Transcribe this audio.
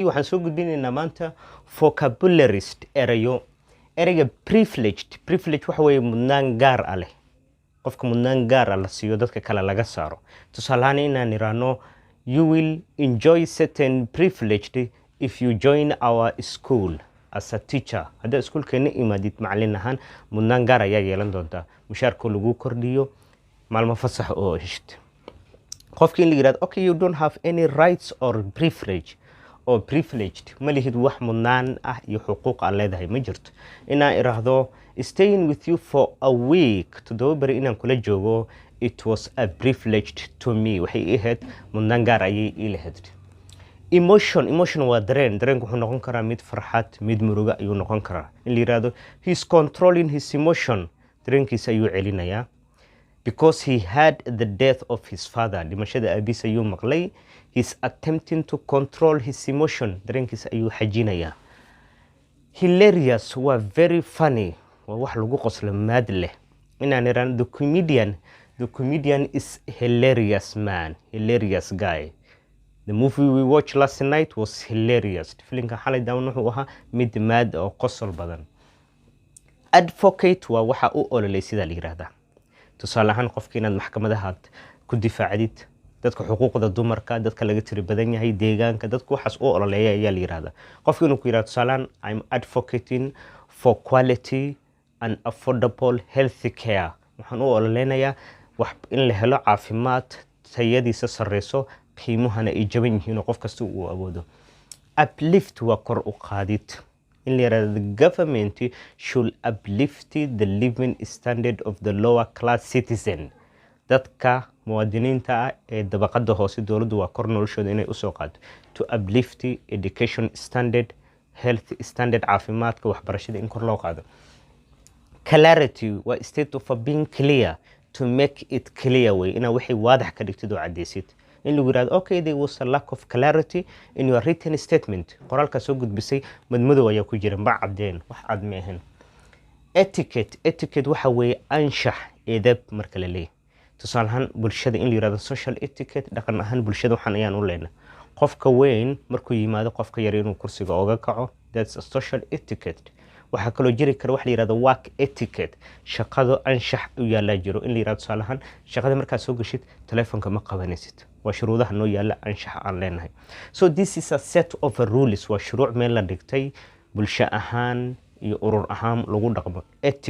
Waxaan soo gudbinaynaa maanta vocabularies, erayo. Ereyga privileged. Privilege waxa weeye mudnaan gaar ah leh, qofka mudnaan gaar ah la siiyo, dadka kale laga saaro. Tusaale ahaan, inaan iraano, "You will enjoy certain privileged if you join our school as a teacher." Haddaad iskuulkeena imaadid macalin ahaan, mudnaan gaar ayaa yeelan doontaa, mushaarkoo lagu kordhiyo, maalmo fasax oo heshid. Qofki in la yirahdo, "Okay, you don't have any rights or privilege or privileged," ma lihid wax mudnaan ah iyo xuquuq aan leedahay ma jirto. Inaan iraahdo, "Staying with you for a week," 7 beri inaan kula joogo, "it was a privilege to me," waxay ii ahayd mudnaan gaar ayay ii lahayd. Emotion. Emotion waa dareen. Dareenku wuxuu noqon karaa mid farxad, mid muruga ayuu noqon karaa. In la yirahdo, "He's controlling his emotion," dareenkiisa ayuu celinayaa, "because he had the death of his father," dhimashada aabiis ayuu maqlay. "He's attempting to control his emotion," dareenkiisa ayuu xajinayaa. Hilarious waa very funny, waa wax lagu qoslo, maad leh. Inaan iraan, The comedian is hilarious man, hilarious guy. The movie we watched last night was hilarious." Filimka xalay daawan wuxuu ahaa mid maad oo qosol badan. Advocate waa waxa u ololay, sidaa la yiraahdaa. Tusaale ahaan, qofka inaad maxkamadaha ku difaacdid, dadka xuquuqda dumarka, dadka laga tiri badan yahay, deegaanka, dadka waxaas u ololeeya ayaa la yirahdaa. Qofka inuu ku yirahdo, tusaale ahaan, "I'm advocating for quality and affordable health care," waxaan u ololeynayaa wax in la helo caafimaad tayadiisa sareyso, qiimuhana ay jaban yihiin oo qof kasta uu awoodo. Uplift waa kor u qaadid. In la yirahdo, "The government should uplift the living standard of the lower class citizen," dadka muwaadiniinta ah ee dabaqada hoose, dowladdu waa kor noloshooda inay usoo qaado. To uplift education standard, health standard, caafimaadka, waxbarashada in kor loo qaado. Clarity waa state of being clear, to make it clear way inaa waxay waadax ka dhigtid oo cadeysid. In lagu yirahdo, "Okay, there was a lack of clarity in your written statement," qoraalkaa soo gudbisay madmadow ayaa ku jira, ma cadeen, wax cad ma ahayn. Etiquette. Etiquette waxa weeye anshax, edeb marka la leeyahay. Tusaale ahaan, bulshada in la yirahdo social etiquette, dhaqan ahaan bulshada waxaan ayaan u leenahay, qofka weyn markuu yimaado, qofka yar inuu kursiga oga kaco, that's a social etiquette. Waxaa kaloo jiri kara wax la yirahdo work etiquette, shaqado anshax u yaallaa jiro. In la yirahdo, tusaale ahaan, shaqada markaad soo gashid telefoonka ma qabanaysid, waa shuruudaha noo yaalla, anshax aan leenahay. So this is a set of rules, waa shuruuc meel la dhigtay, bulsho ahaan iyo urur ahaan lagu dhaqmo. Etiquette.